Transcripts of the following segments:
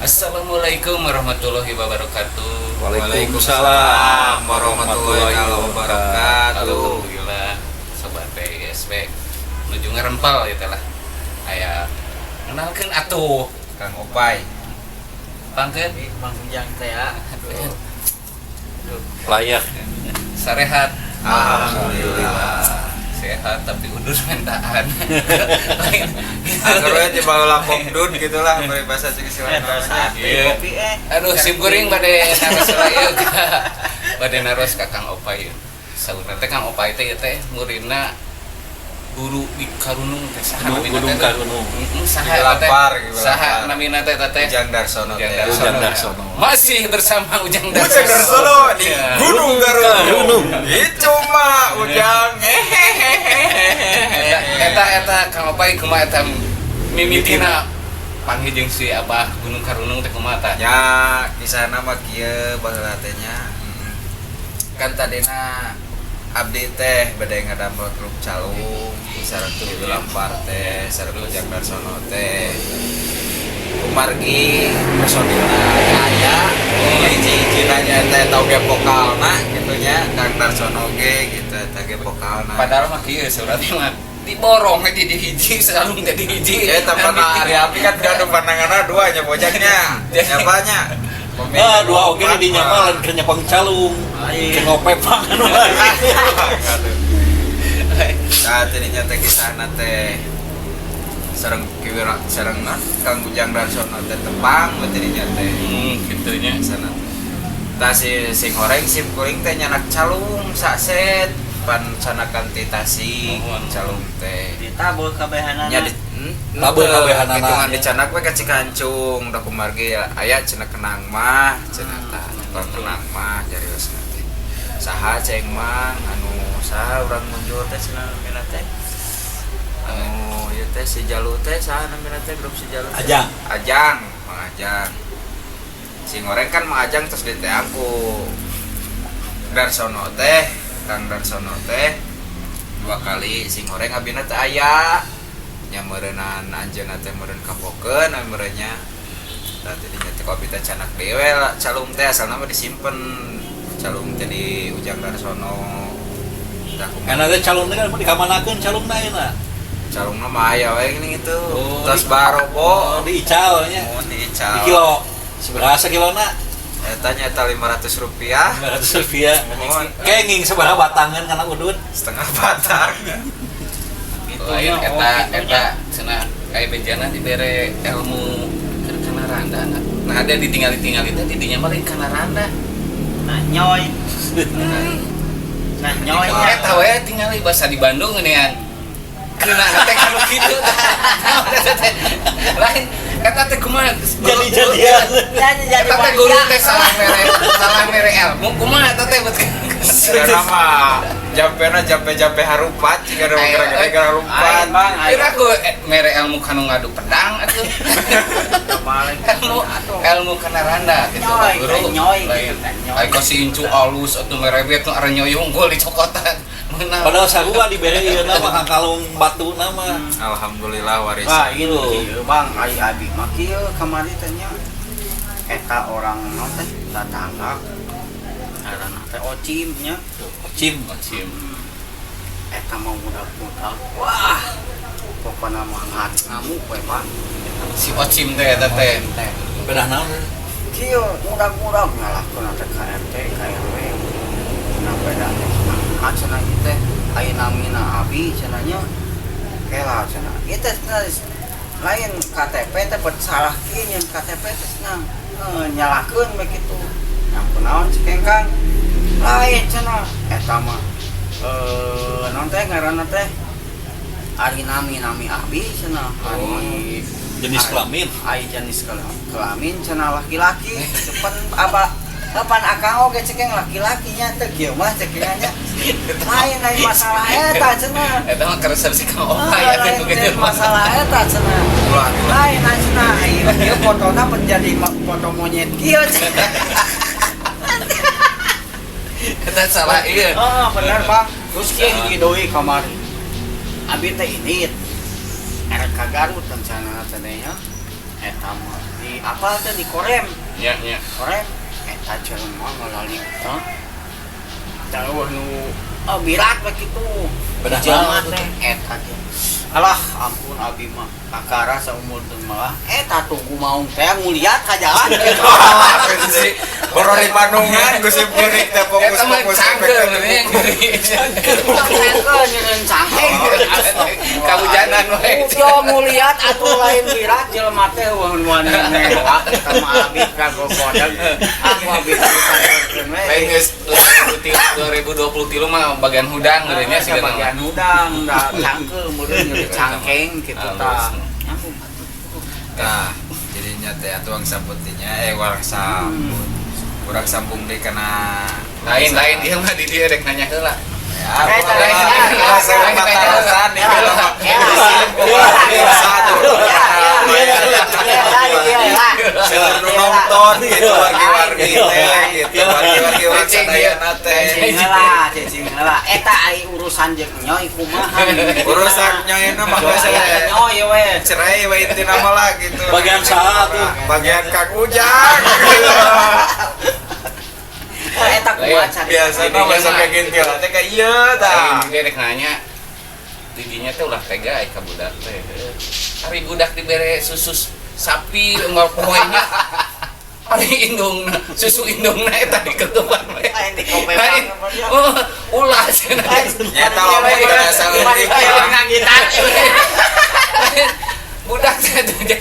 Assalamualaikum warahmatullahi wabarakatuh. Waalaikumsalam warahmatullahi wabarakatuh. Alhamdulillah, sobat PSB menuju ngerempel gitu lah. Aya, kenalkeun atuh. Kang Opai. Pangkeun. Mang Ujang teh ya. Layak. Sarehat? Alhamdulillah. Sehat tapi udur mentaan. Agar we di baheula popdun gitu lah bahasa cek istilah namanya. Iya. Kopi eh. Aduh, sim kuring bade naros lah ieu ka. Bade naros ka Kang Opai. Saurna teh Kang Opai teh ieu teh muridna guru di Karunung teh, saha namina Gunung teh? Karunung. Heeh, saha eta teh? Lapar, gitu, Saha lapar. Namina teh eta teh? Ujang Darsono Ujang teh. Darsono. Ujang Darsono. Masih bersama Ujang Darsono. Ujang Darsono di Ya. Gunung Karunung. Karunung. Itu mah Ujang. Eta eta eta Kang Opai, kumaha eta mimitina panggih jeung si Abah Gunung Karunung teh, kumaha ta? Ya, kisahna mah kieu baheula teh nya. Kan tadina abdi teh bade ngadamel grup calung sareng Ki Lampar teh, sareng Ujang Darsono teh. Kumargi personilna aya, hiji-hijina nya teh tau ge vokalna gitu nya, Kang Darsono ge gitu eta ge vokalna. Padahal mah kieu suratnya mah diborong we di hiji, selalu jadi hiji. Ya, tapi ari abdi kan gaduh pandanganna dua nya bojangnya. Nyapanya? Ah, dua oge di nya mah lain keur nyepeng calung. Lain. Keur ngopepang anu lain. Nah, tadinya teh kisahna teh sareng kiwira sareng naon Kang Ujang Darsono teh tepang we tadinya teh. Gitu nya. Sana. Tah, si sing horeng sim kuring teh nyanak calung saset pan sanakan ti Tasik Nuhun. Calung teh. Ditabur kabehanana. Nya di Tabur teu, kabehanana. hitungan dicanak we ka Cikancung da kumargi aya cenah kenang mah cenah tah tukang kenang mah jariosna teh. Saha ceng mang anu saha urang muncul teh cenah namina teh, anu ieu teh si Jalu teh, saha namina teh, grup si Jalu teh? Ajang. Ajang, Mang Ajang. Si ngoreng kan Mang Ajang terus diteang ku Darsono teh, Kang Darsono teh dua kali. Si ngoreng abina teh aya nya meureunan anjeunna teh meureun kapokeun anu meureun nya. Tah, tidinya teh kopi teh canak dewe lah calung teh, asalna mah disimpen calung teh di Ujang Darsono. Tah, kumaha? Karena teh calung teh kan dikamanakeun calungna ayeuna? Calungna mah aya we geuning itu. Oh, tos barobo. Oh, diical nya. Oh, diical. Di kilo. Sabaraha sakilona? Eta nya eta 500 rupiah. 500 rupiah. Mohon. Kenging sabaraha batangan kana udud? Setengah batang. Lain eta eta cenah kayak bejana dibere ilmu keur kana randa. Nah, ada ditinggali-tingali teh di dinya mah lain kana randa. Nah, nyoy. Nah, nyoy. Eta we tingali bahasa di Bandung geuningan. Kena teh kalau kitu teh. Lain eta teh kumaha? Jadi-jadian. Jadi jadi Eta teh guru teh salah mere ilmu kumaha eta teh? Karena mah jampena jampe-jampe harupat jika ada gara-gara gara harupat. Aing, Bang, aing. Kira aku mere ilmu kanu ngadu pedang atuh. Balik. Ilmu ilmu kana randa gitu. Nyoy, guru. Nyoy, Lain. gitu kan, nyoy. Ai si incu alus atuh merebet nu aranyoy unggul dicokotan. Meunang. Padahal sarua dibere ieu mah kalung batu nama. Alhamdulillah Wah, warisan. ini kieu, Bang, ai abi mah kieu kamari teh nya. Eta orang naon teh tetangga. Ngaranna teh Ocim nya. Cim. Cim. Eta mau mudak-mudak. Wah. Pokokna mah ngamuk we, Bang. Si Ocim teh eta teh. Teh. Pedah naon? Kieu mudak-mudak ngalahkeun teh ka RT, ka RW. Nah, beda teh. Nah, cenah ieu teh aya namina abi cenah nya. Kela cenah. Ieu teh cenah lain KTP teh salah kieu nyeun KTP teh cenah. Nyalahkeun we kitu. Nah, kunaon cek Kang? Lain cenah eta mah naon teh ngaranna teh? Ari nami-nami abi cenah. Ari Jenis kelamin. Ari jenis kelamin cenah laki-laki. Cepen apa kapan akang oge cek yang laki-lakinya teh kieu mah cek nya. Lain lain masalah eta cenah. Eta mah karesep si Kang Opai Ah, atuh lain nu kitu mah. Masalah eta cenah. Ulah. Lain cenah ieu ieu fotona menjadi foto monyet kieu cenah. Eta salah ieu. Oh, bener, Bang. Terus kieu hiji deui kamari. Abi teh indit. Erek ka Garut rencana teh nya. Eta mah di apa teh di korem. Nya nya. Korem eta jelema ngalaling tah. Jauh nu oh birak we kitu. Bedah Jelema naon teh eta teh. Alah ampun abi mah kakara saumur teh malah eta tunggu maung teh nguliat ka jalan. Boro di Bandungan geus kuring teh fokus Eta mah fokus cangkeul nih. Cangkeun nyeureun cangkeng. Kahujanan we. Udah nguliat atuh lain birak jelema teh wah wani newak eta mah abi kagogodeg. Ah abi teh we. Lain geus 2023 mah bagian hudang meureun nya sih bagian hudang da cangkeul meureun nyeureun cangkeng kitu tah. Nah, jadinya teh atuh urang sambutinya urang sambut. Urang sambung deui kana Lain lain ieu mah di dieu rek nanya heula. Ya, Eh, lain lain patarosan ya. Nonton gitu wargi-wargi teh gitu wargi-wargi urang sadayana teh. Cicing heula, cicing heula. Eta ai urusan jeung nyoy kumaha. Urusan nyoyna mah geus Aya nyoy we. cerai we intina mah lah gitu. Bagian saha tuh? Bagian Kang Ujang. Eta kumaha cari. Biasana mah sampai gintil teh ka ieu tah. Lain dia rek nanya. Didinya teh ulah tega ai ka budak teh. Ari budak dibere susu sapi unggal poe nya. Ari indungna, susu indungna eta diketupan we. Lain di kope Lain, oh, ulah cenah. Nyata lamun teu asa leutik. Nganggitan. Budak teh tuh jadi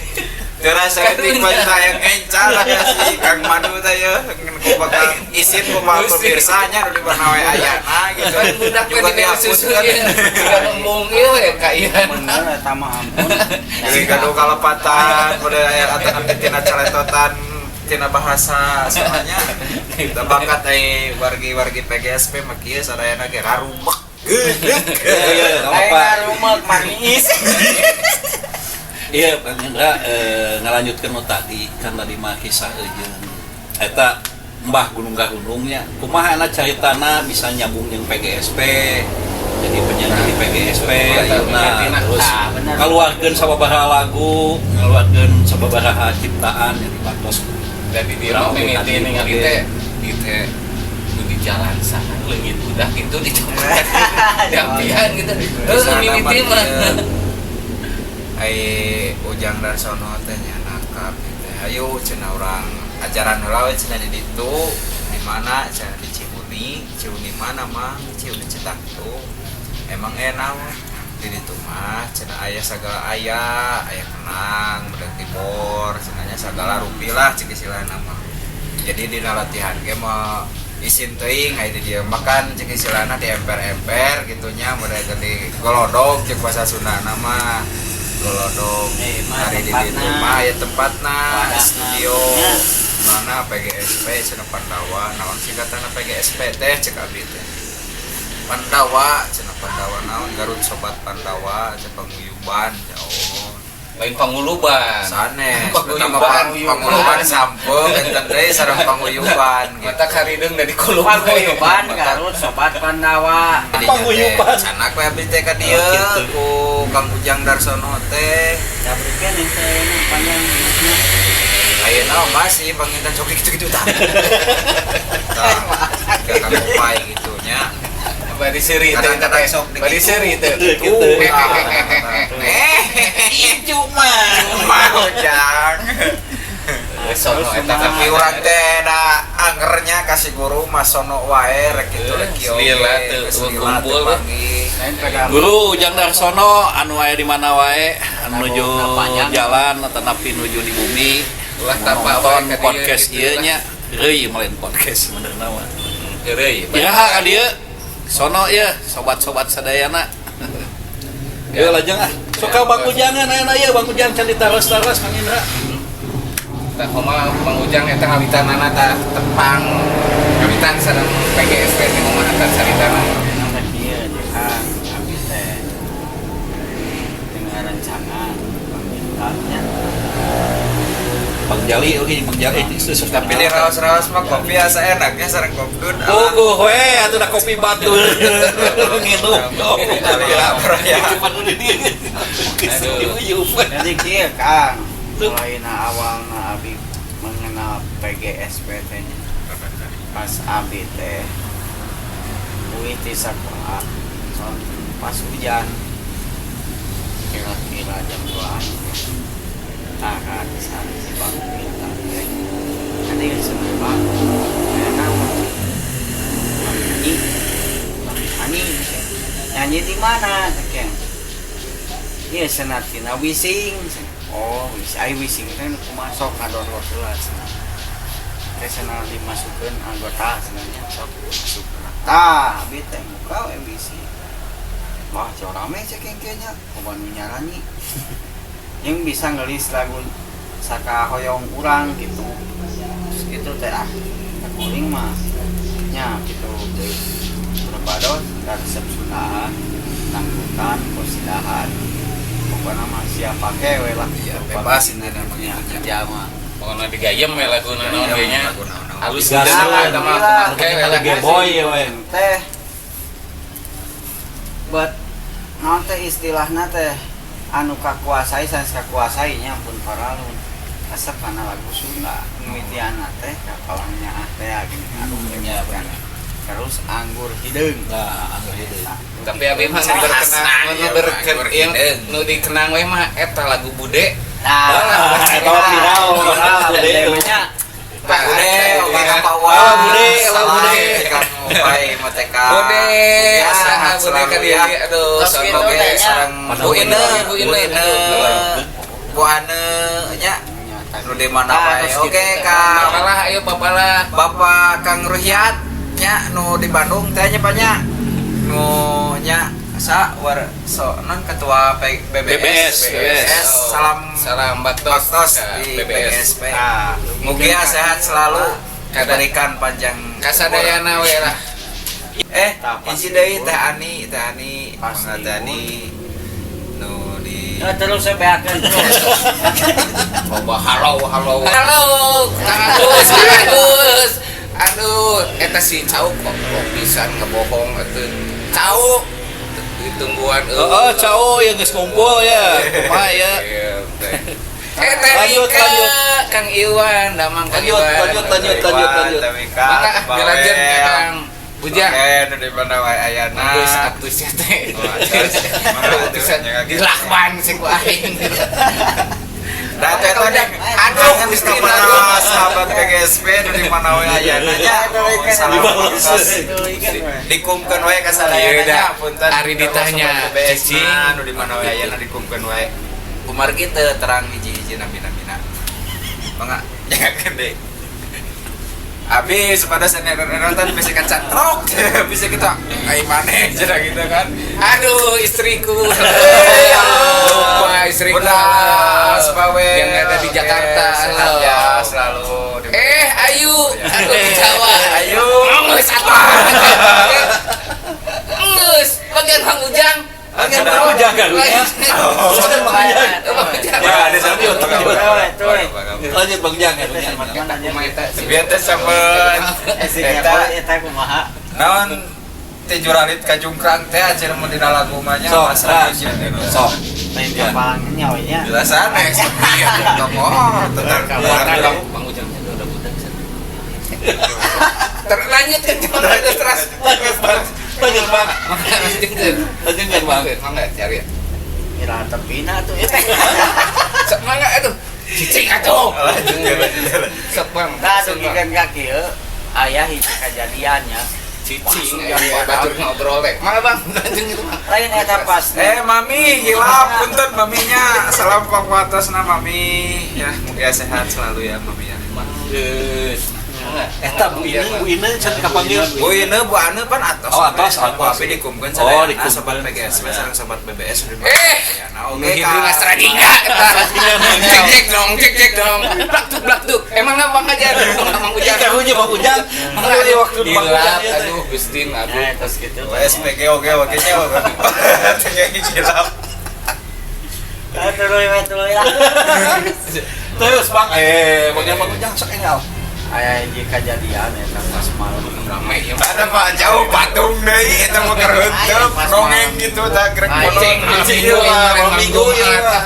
Teu rasa leutik mah hayang ngencal lah si Kang Madu teh yeuh ku bakal isin kumaha pemirsanya nu di mana we ayana gitu. kan budak teh Juga dibere susu dihapuskan. ieu. Siga embung ieu we ka ieu. Bener eta mah ampun. Jadi gaduh kalepatan pada aya atanapi tina caletotan tina bahasa semuanya. Kita bakat ai wargi-wargi PGSP mah kieu sadayana ge rarumek. Iya, iya, nggak Lain apa-apa. ngarumek maniis. Iya, Bang Indra ngalanjutkeun nu tadi kan tadi mah kisah jeung eta Mbah Gunung Garundungnya. Kumaha enak caritana bisa nyambung jeung PGSP. Jadi penyanyi di PGSP ayeuna terus Nah, bener. ngaluarkeun sababaraha lagu, ngaluarkeun sababaraha ciptaan yang dibantos. Dari dia mah mimiti ningali teh ieu teh nu di jalan sana leungit budak gitu dicokot. Diampihan gitu. Heeh mimiti mah. Ai Ujang Darsono teh nya nakap gitu. Hayu cenah urang ajaran heula we cenah di ditu. Di mana cenah di Cihuni, Cihuni mana mah? Cihuni Citangtu. Emang enak di ditu mah cenah aya sagala aya, aya kenang, bedeg tibor, cenahnya sagala rupi lah cek istilahna mah. Jadi dina latihan ge mah isin teuing aya di dieu makan cek istilahna di emper-emper gitunya mereka di golodog cek bahasa Sundana mah golodog. Eh, mah Hari di tempatna. ditu mah aya tempatna Wadahna. studio Ya. mana PGSP cenah Pandawa naon singkatanna PGSP teh cek abdi teh Pandawa cenah Pandawa naon Garut Sobat Pandawa cek paguyuban jauh Lain panguluban. sanes Paguyuban. pertama panguluban sampeu enten deui sareng panguyuban gitu. Mata karideung dari kuluban. Paguyuban Garut Sobat Pandawa. Panguyuban. Sanak we abdi teh ka dieu Oh, gitu. ku Kang Ujang Darsono teh. Dabrikeun teh panjang. Ayeuna masih panginten sok gitu-gitu tah. Tah, ka Kang Upai gitu nya. Bari seuri teh. Kadang-kadang sok di Bari gitu. seuri teh. Gitu. Eh, cuma Ujang. Sono eta Tapi urang teh da angernya kasih guru mah sono wae rek kitu rek kieu. Selila teu Selila teu kumpul. panggih. Lain pada Guru Ujang Darsono anu aya di mana wae anu nuju Panjang. jalan atau nuju di bumi Ulah tapa nonton wae ka dieu podcast gitu ieu lah. nya reuy melain podcast sebenarnya mah. Heureuy. Iraha ka dieu sono ieu sobat-sobat sadayana. Yeuh lajeng ah. Suka Bang Ujangan ayeuna ieu Bang Ujang can ditaros-taros Kang Indra. Tah kumaha Bang Ujang eta ngawitanana tah tepang ngawitan sareng PGSP teh kumaha tah caritana. Sampai kieu jeung Kang abdi teh dengan rencangan pamintanya. Bang Jali oke Bang Jali itu Tapi di raos-raos mah kopi asa enaknya sareng kopdun. Puguh we atuh da kopi batur. Nginum. Ya, bro, ya. Cepat di dieu. Aduh. Jadi kieu Kang. Mulai awalna abi mengenal PGSP teh nya. Pas abi teh uih ti sakola pas hujan kira-kira jam 2an, tah kan si Bang Bintang teh nanti seneng bang kayak naon nyanyi nyanyi nyanyi di mana cek. Iya cenah tina Wishing. Oh, wis ai Wishing teh nu kumaha, sok ngadownload heula cenah teh, cenah dimasukkeun anggota cenah nya, sok masukkeun. Tah abi teh muka we Wishing, wah jauh rame cek nya, loba nu nyaranyi yang bisa ngelis lagu saka hoyong urang gitu. Terus gitu teh, ah kuring mah nya gitu berbados resep Sundaan, dangdutan, kosidahan, pokoknya mah siapa ke we lah. Iya, bebas ini namanya. Ya, kerja mah. Pokoknya digayem we lagu naon ge nya. Lagu naon-naon. Halus Gas teu lah. eta mah Alhamdulillah. make we lah. Geboy ya we. Teh buat naon teh istilahna teh anu kakuasai sanes kakuasai nya pun paralun resep kana lagu Sunda mimitiana teh kapalangnya ah teh gini, aduh Ya, kan. Terus Anggur Hideung. Nah, Anggur Hideung. Tapi abi mah nu Ciri berkenang, khasna, nu iya, berken Anggur yang Hideung. nu dikenang we mah eta lagu Bude. Nah, Ah, eta mah viral. Viral, Bude. nya. Pak Bude, oke Iya. ka Pak Wan. Oh, Bude, oh, Salam, Bude. Kang Upai Moteka. Bude, Ya, saha sehat Bude selalu ka ya. dieu, aduh, Terus sono gitu ge. teh nya. Sareng Padahal Bu Ine, Bu Bu Ine. Ine, Bu Ane nya. Nu di mana Ah, wae. terus Oke, gitu teh. Kang. Bapalah, ayo bapalah. Bapak Kang Ruhyat nya nu di Bandung teh nya Pak nya. Nu nya sa war so non ketua BBS. BBS. Salam Salam baktos, baktos Ka di BBS. BGSP. Nah, Mugia sehat selalu, Kada- diberikan panjang Kasadayana we lah. Eh, Tah, pas hiji deui libur. Teh Ani, Teh Ani, Pas mangga Teh Ani nu di Nah, terus saya beakeun terus. Loba halo halo. Halo, Kang Agus, Kang Agus. Aduh, eta si Cau kok kok bisa ngebohong atuh. Cau ditungguan. Oh, cao yang geus ngumpul ya. Kumaha ya? Iya, teh. Eh, teh Lanjut, Rika, lanjut. Kang Iwan, damang Kang Lanjut, Iwan. lanjut, lanjut, lanjut, lanjut. Teh Wika, Mangga Teh Bawel. dilanjut ka Kang Ujang. Oke, nu di mana wae ayana. Agus atuh sia teh. Oh, atus. Mangga atuh, Atuh sia jangan gitu. dilakban sih ku aing. Nah, teh tadi Aduh, aduh Gusti, Gusti aduh. sahabat PGSP nu di mana wae ayana nya. Salam Dibalas. baktos. Dikumkeun wae ka Iya, sadayana nya dah. punten. Ari ditanya, Sobat BBS cicing. na, nu di mana wae ayana dikumkeun wae. Kumargi teu terang hiji-hiji nami-namina. Mangga jangan deui. Habis pada senior-senioran bisa kecatrok, bisa kita ai maneh cenah gitu kan. Aduh, istriku. Lupa istriku. Udah, Aspawe. Yang ada di Oke, Jakarta. sehat ya selalu. Eh, Ayu, aduh di Jawa. Ayu. Ngeus atuh. Ngeus, bagian Bang Ujang. Bagian Bang Ujang kan, ya? Bang Ujang. Ya, ada satu. Lanjut Bang Jang ya. Biar teh sampet. Eta eta kumaha? Naon teh juralit ka jungkrang teh acil mun dina lagu mah nya Sok, Mas nah. Raffi sia teh. Sok. Lain kapalangnya we nya. Jelasan eh tokoh tetap Bang Ujang udah budak. Terlanjut ke terus. Lanjut Bang. Lanjut Bang. Lanjutkeun. Lanjutkan Bang. Mangga cari ya. Ira tepina tuh eta. Sok mangga atuh. Cicing atuh. Lanjut ya, lanjut ya, lanjut. Sok Bang. Nah, Sok, Bang. dugikeun ka kieu aya hiji kajadiannya. Cicing aya batur ngobrol teh. Mangga Bang, lanjut itu Bang. Lain eta pas. Eh mami, hilap punten maminya. Salam pakuatasna mami. Ya, mugia sehat selalu ya mami ya. Geus. Mangga. Eta Bu Ine, Bu Ine can kapanggil. Bu Ine, Bu Ane pan atos. Oh, atos, Bu atos. Abi dikumkeun Oh, sadayana dikumkeun. sobat PGSP sareng sobat BBS di Eh, Nah, Nu oke hidung Kak. Astra Dingga. Cek cek dong, cek cek dong. Blak tuk blak tuk. Emang nggak Bang Ajar? Bang Ujang. Karunya Bang Ujang. Karunya waktu Bang Ujang Hilap, ieu teh. aduh Gustin, aduh. Nah, terus gitu. Oh, SPG oke oke nya. Teh hilap. Nah, tuluy we tuluy lah. Terus Bang, bagian Bang Ujang sok enggal. Aya hiji kajadian eta pas malam. Rame ya. Ada Pak jauh patung deui eta mah keur heunteup Pas rongeng malam. gitu tah grek Cicing, bolong. minggu, Iya, malam minggu Jumat. iya.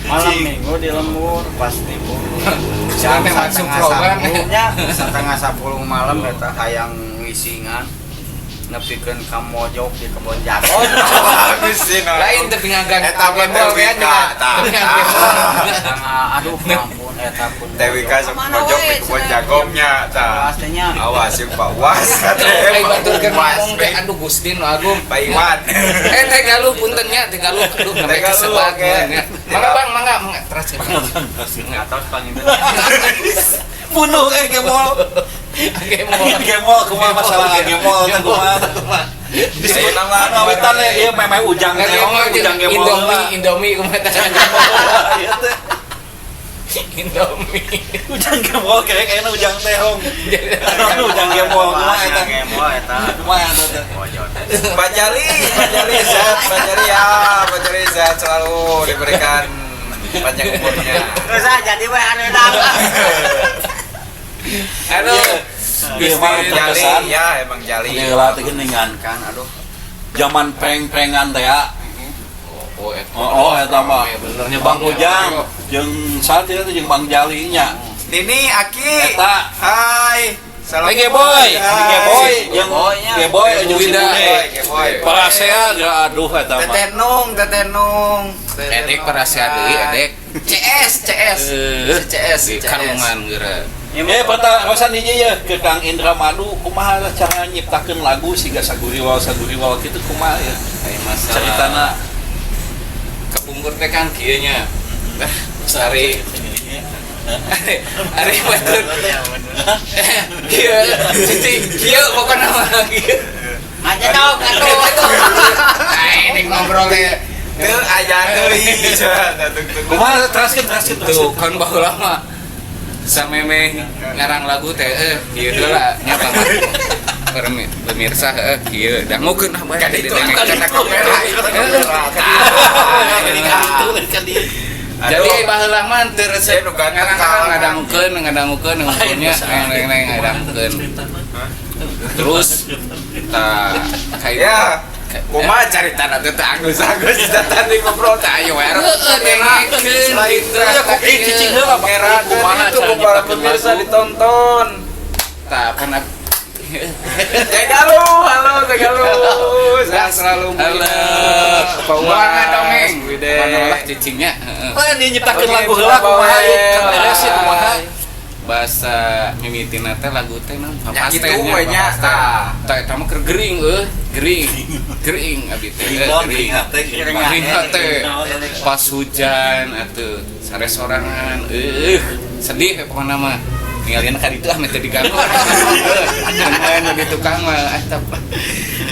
Malam minggu di lembur pas libur. Jam Jam langsung setengah program. 10-nya, 9:30 malam eta hayang ngisingan nepikeun ka mojok di kebon jagung. Bagus sih nah. Lain tapi ngagang Eta mah gembol TWK, kan tah. tapi ngagembol. Setengah aduh ampun eta pun. TWK sok Kemana mojok we, di kebon cenah? jagongnya tah. Pastinya. Awas yuk Pak Was. Ai batur keur Was, ngomong teh aduh Gustin nu agung. Pak Iwan. Eh teh galuh punten nya teh galuh aduh sampai Teh galuh, kesebat oke. nya. Mangga Bang, mangga, mangga terus. Atau panggil. Bunuh gemol. Gemol. Gemol kumaha masalah gemol teh kumaha kumaha. Disebut nama Anu awitan ieu memeh ujang teh ujang gemol. Indomie, Indomie kumaha teh? Ieu teh Indomie. ujang gemol kayaknya ujang tehong. Anu ujang gemol kumaha eta? Gemol eta. Kumaha eta teh? Mojok. Pak Jali, Pak Jali sehat, Pak Jali ya, Pak Jali sehat selalu diberikan panjang umurnya. Terus ah jadi we anu dang. Aduh. Iya, mah Jali, terkesan. ya emang Jali. Gila teh geuningan. Kan aduh. Zaman preng-prengan teh ya. Oh, eta. Oh, eta mah. Benernya Bang Ujang jeung saat itu jeung Bang Jali nya. Nini, Aki. Eta. Hai. Salam. Eh Geboy, Geboy jeung Geboy-nya. Geboy jeung si Wida. Bude. Geboy. Parasea geura aduh eta mah. Teteh Nung, Teteh Nung. Edek parasea deui edek. CS, CS. Eh, CS, di CS. karungan geura. Eh pertarosan hiji ye ke Kang Indra Madu kumaha cara nyiptakeun lagu siga saguriwal saguriwal kitu kumaha ya Aya masalah. ceritana Kapungkur teh kan kieu nya. Lah, sari ari batur. Kieu, cicing kieu pokona mah kieu. Aja dong atuh. Nah, ini ngobrol teh. Teu aya deui. kumaha teraskeun teraskeun Tuh teraskeun kan baheula mah sameme ngarang lagu teh kieu heula nya Bang. Pemirsa kieu dangukeun ah bae Kan itu, di kan kana kamera. Jadi baheula mah teu resep Saya nu ganteng ngarang-ngarang kalah. ngadangukeun ngadangukeun ngumpulnya neng neng ngadangukeun. Terus ta kayak Ya. Kumaha caritana teh teh agus-agus tadi ngobrol teh ayo we. Heeh, dengekeun gitu. Ya kok cicing heula Bang. Era Kumaha itu cara ku para nyiptakeun pemirsa lagu? ditonton. Tah kan Tegalu, halo Tegalu. Sehat selalu. Halo. Pak Kumaha dongeng? Wide. Mana lah cicingnya. Heeh. Wah, ini nyiptakeun Oke, lagu heula kumaha Bawel. kan beres ya kumaha. Bahasa mimitina teh lagu teh naon? Ya gitu we nya. Tah. Tah eta mah keur gering euy, gering. Gering abi teh. Gering naon, gering hate, gering hate. Pas hujan atuh sare sorangan sedih pokona mah. Ninggalin ka ditu ah meh teu diganggu. Main di tukang mah eta.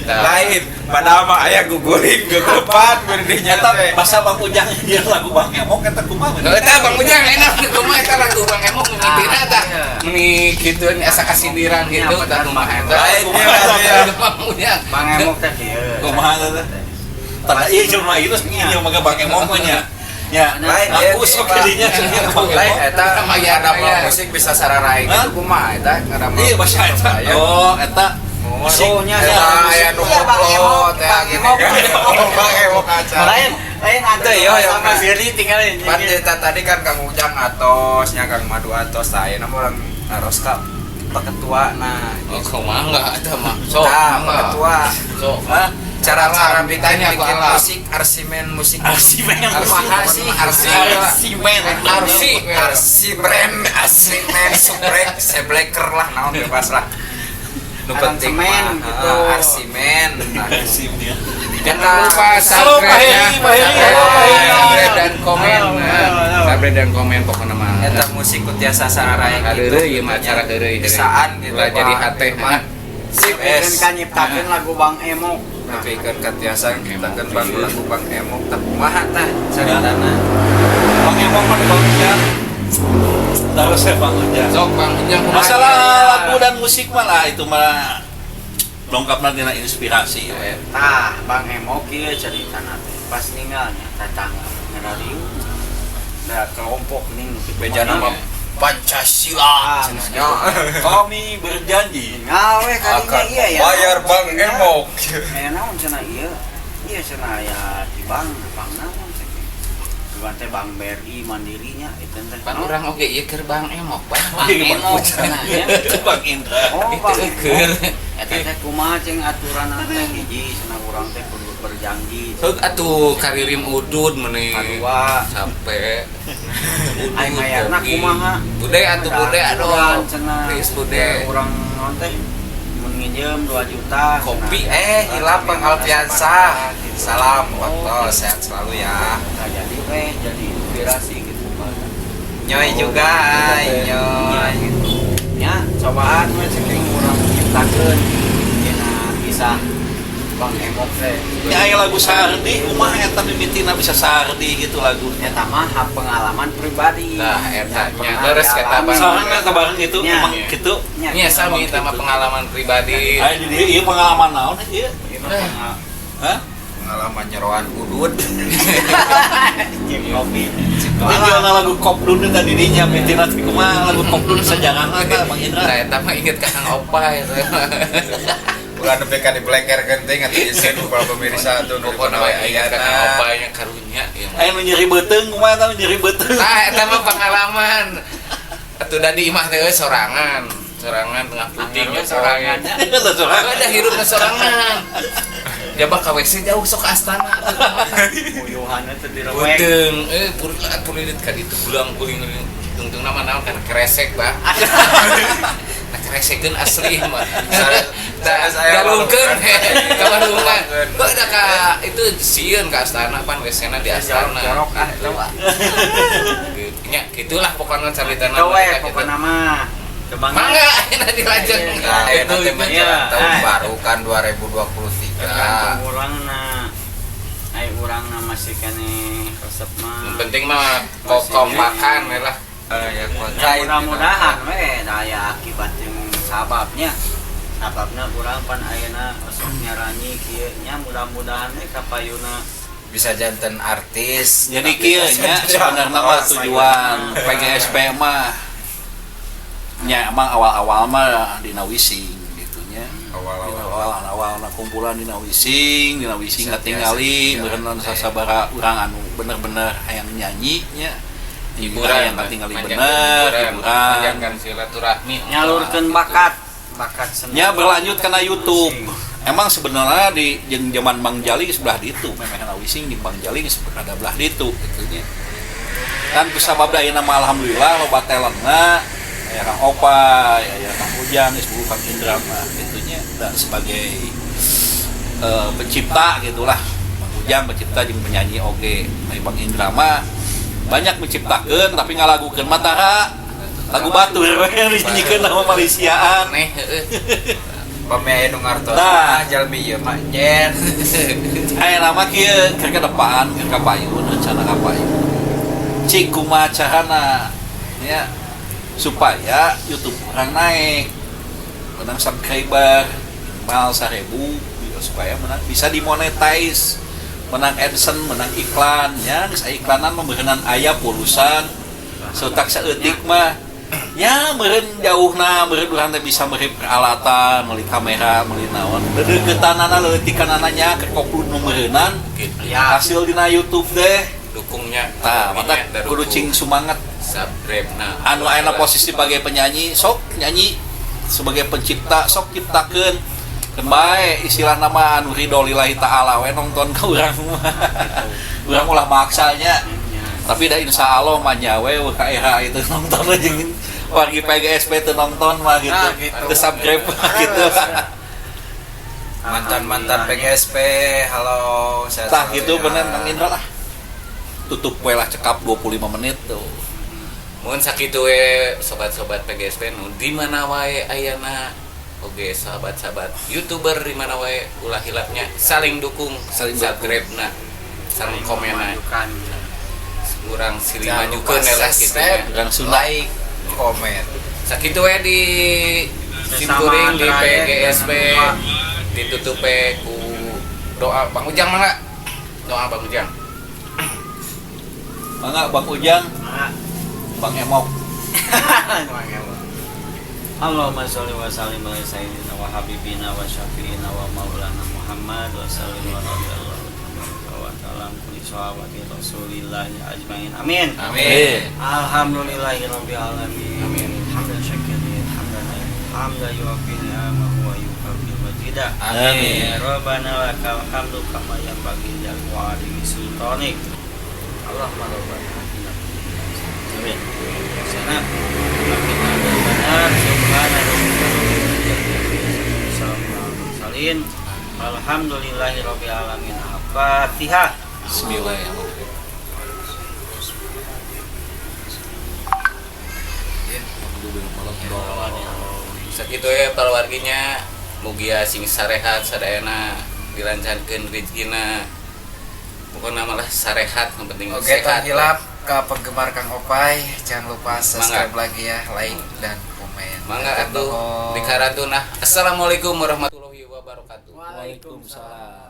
Tah. Lain, padahal mah aya guguling gegepan berdinya Eta teh. bahasa Bang Ujang dia lagu Bang Emok eta kumaha? Heuh eta Bang Ujang enak kumaha eta lagu Bang Emok mimitina tah. Meni kituan asa kasindiran gitu tah kumaha eta. Lain dia, dia. Bang Ujang. Bang Emok teh kieu. Kumaha teh? Tanda ieu cuma itu ieu mah Bang Emok mah nya. Ya, Lain aku sok jadinya cenah Bang Lain Emok. eta Sama ya, ada ya. musik bisa sararai Hah? gitu kumaha eta ngadamel. Iya bahasa eta. Aya. Oh, eta musik. Oh, nya Eta aya nu Iya, Bang Emok, koplo teh Bang gini. Emok. Oh, Bang Emok aja. Lain, lain ada Teu, yo, yo. sama Firly tinggalin. Pan cerita tadi kan Kang Ujang atos, nya Kang Madu atos, tah ayeuna mah urang naros ka Pak Ketua nah. Oh, kumaha enggak eta mah. Sok, Tah, Pak mangga. Ketua. Sok. Hah? Cara-cara Ditanya bikin ku alam. musik arsimen musik Arsimen. Kumaha sih Arsi. Arsimen. Arsi. Arsi brand arsimen subrek sebleker lah naon bebas lah. Nu penting Aransemen mah, gitu. Arsimen. Nah, Arsimen. Jangan lupa Halo, subscribe Pak ya. Heri, Pak Heri, halo, Pak Heri. Subscribe dan komen. Halo, Nah, halo, halo. Subscribe dan komen pokoknya mah. Eta musik ku tiasa sararai gitu. Heureuy ieu mah acara heureuy. Bisaan gitu. Ulah jadi Pak. hate mah. Sip. Bikin kan nyiptakeun lagu Bang Emok. Nah, pikeun katiasa nyiptakeun bang lagu Bang Emok tah kumaha tah caritana. Bang Emok mah Bang Ujang. Terus saya Bang Ujang. Sok Bang Ujang kumaha? Masalah lagu dan musik mah lah itu mah lengkapna dina inspirasi. Eh, Tah, Bang Emok ieu caritana teh. Pas ninggalnya tetangga ngarariu. Da kelompok ning kitu. Bejana mah Pancasila Ah, cenah nya. Kami berjanji Ninggal we kadinya Akan iya ya. bayar Bang Emok. Aya naon cenah ieu? Ieu cenah aya di bank, bank naon cenah. Bukan teh Bank BRI Mandirinya itu teh. Pan urang oge ieu keur Bang Emok, Bang. Bang Emok cenah nya. Bang Indra. Oh, Itu Bang keur. Eta teh kumaha cing aturan teh hiji cenah urang teh kudu berjanji. Heug atuh karirim udud meuni. Kadua. Sampai Aing mayarna kumaha? Bude atuh bude aduh. Cenah. Please bude. Urang naon teh mun nginjem 2 juta. Kopi. Hilap Bang Alfiansah. Salam waktu sehat selalu ya. Nah, jadi weh jadi inspirasi gitu Pak. Nyoy juga, nyoy. Gitu. Ya, cobaan we saking urang nyiptakeun dina kisah Bang Emok teh. Ya aya lagu Sardi, kumaha eta mimitina bisa Sardi gitu lagunya. Eta mah hak pengalaman pribadi. Nah, eta nya Pernah leres eta dialami. Bang. Soalnya eta bareng gitu, Nya. emang gitu. Nya, Nya sami eta mah pengalaman pribadi. Aya di dieu ieu pengalaman naon ieu? Ieu mah Hah? Pengalaman nyeroan udud. Cip kopi. Ini jual lagu Kopdun tadi dinya mitina teh kumaha lagu Kopdun sejarahna teh Bang Indra. Nah, eta mah inget ka Kang Opa eta. Ulah nepi ka diblekerkeun teh ngati isin ku para pemirsa tuh nu Pokokna dipanawe we inget ka Kang ayana. Opa nya karunya ieu mah. Aya nu nyeri beuteung kumaha eta nu nyeri beuteung. Nah, eta mah pengalaman. Atuh da di imah teh euy sorangan. Sorangan tengah puting ya sorangan. Eta sorangan. Ada hirupna sorangan. Jaba ka WC jauh sok ka astana. Uyuhanna teh direwek. Beuteung pulilit ka ditu gulang guling tungtung nama naon kana kresek bah. Nah kresekeun asli mah. Nah, Saya galungkeun ka walungan. Heuh da ka itu sieun ka astana pan WC-na di astana. Jorok ah eta mah. Nya gitulah pokoknya caritana. Itu we pokokna mah. Coba Mangga ayeuna dilajeng. Nah, Itu nanti itu. menjelang tahun Iya. baru kan 2023. Tergantung urangna. Ai urangna masih keneh resep mah. Yang penting mah kompakan we lah. Ya kota Ya, mudah-mudahan we daya akibat yang sababnya. Sababna urang pan ayeuna osok nyaranyi kieu nya mudah-mudahan we kapayuna bisa janten artis. Jadi kieu nya sebenarnya mah tujuan PGSP mah nya emang awal-awal mah dina wising gitu nya. Awal-awal. Awal-awal na kumpulan dina wising, dina wising Bisa katingali biasa, meureun iya. sasabara urang anu bener-bener hayang nyanyi nya. Hiburan, hayang katingali manjakan bener, hiburan. Manjakan silaturahmi. nyalurkeun bakat, bakat seni. Nya berlanjut karena YouTube. Emang sebenarnya di jeung zaman Bang Jali sebelah ditu, memehna wising di Bang Jali geus berada belah ditu gitu nya. Kan kusabab ayeuna mah alhamdulillah loba talentna, aya Kang Opa, aya Kang Ujang, geus buku Kang Indra mah gitu nya. Dan sebagai pencipta gitulah. Bang Ujang pencipta jeung penyanyi oge. Aya Bang Indra mah banyak menciptakeun tapi ngalagukeun mah tara lagu batur we dinyanyikeun sama Malaysiaan. Aneh heueuh. Pami aya nu ngartos Nah. nah jalmi ieu mah nyen. Aya nama kieu keur ke depan keur ka payun rencana ka payun. Cik kumaha carana ya supaya YouTube urang naik menang subscriber minimal 1000 supaya menang bisa dimonetize menang AdSense menang iklan ya geus aya iklanan mah meureunnan aya pulusan seutak saeutik mah ya meureun jauhna meureun urang teh bisa meuli peralatan meuli kamera meuli naon deukeutanana leutikanana nya keur koplut nu meureunan Gitu. Ya. hasil dina YouTube deh Dukungnya. tah mata kudu cing sumanget subscribe nah. anu ayeuna posisi sebagai penyanyi sok nyanyi sebagai pencipta sok ciptakeun keun bae istilah nama anu ridho lillahi ta'ala we nonton ka urang mah urang ulah maksanya Nya. tapi da insya Allah mah nya we KRH itu nonton jeung wargi PGSP teu nonton mah gitu, Nah, gitu. teu subscribe mah gitu. Mantan-mantan PGSP, halo sehat Tah selalu gitu ya. bener Kang Indra lah. Tutup we lah cekap 25 menit tuh. Mun sakitu we sobat-sobat PGSP nu di mana wae ayana oge sahabat-sahabat YouTuber di mana wae ulah hilapnya saling dukung, Saling dukung. subscribe na, saling komen na. Memajukan. Urang silih Jangan lupa majukeun lah gitu subscribe, nya. Urang Sunda. like, komen. Sakitu we di Sesama simkuring di trayek, PGSP jangan lupa. ditutup we ku doa Bang Ujang mangga. Doa Bang Ujang. Mangga Bang Ujang, Nah. Bang Emok. Allahumma sholli wa sallim ala sayyidina wa habibina wa syafi'ina wa maulana Muhammad wa sallim wa radhiyallahu tabaraka wa ta'ala alam kulli sahabati Rasulillah ajmain. Amin. Amin. Alhamdulillahirabbil alamin. Amin. Hamdan syakirin, hamdan hamdan yuwaffi ni'amahu wa yukafi mazida. Amin. Rabbana lakal hamdu kama yanbaghi lil jalali sultanik. Allahumma rabbana atina fid dunya Amin. hasanah wa qina adzabannar. Subhana rabbika rabbil izzati amma yasifun. Salamun alal mursalin. Alhamdulillahirabbil alamin. Al-Fatihah. Bismillahirrahmanirrahim. Sakitu ya warginya, mugia sing sarehat sadayana, dilancarkeun rezekina. Pokoknya malah sarehat yang penting Oke, sehat. tong hilap ke penggemar Kang Opai, jangan lupa subscribe lagi ya, like dan komen. Mangga atuh Nuhun. di karantina. Assalamualaikum warahmatullahi wabarakatuh. Waalaikumsalam.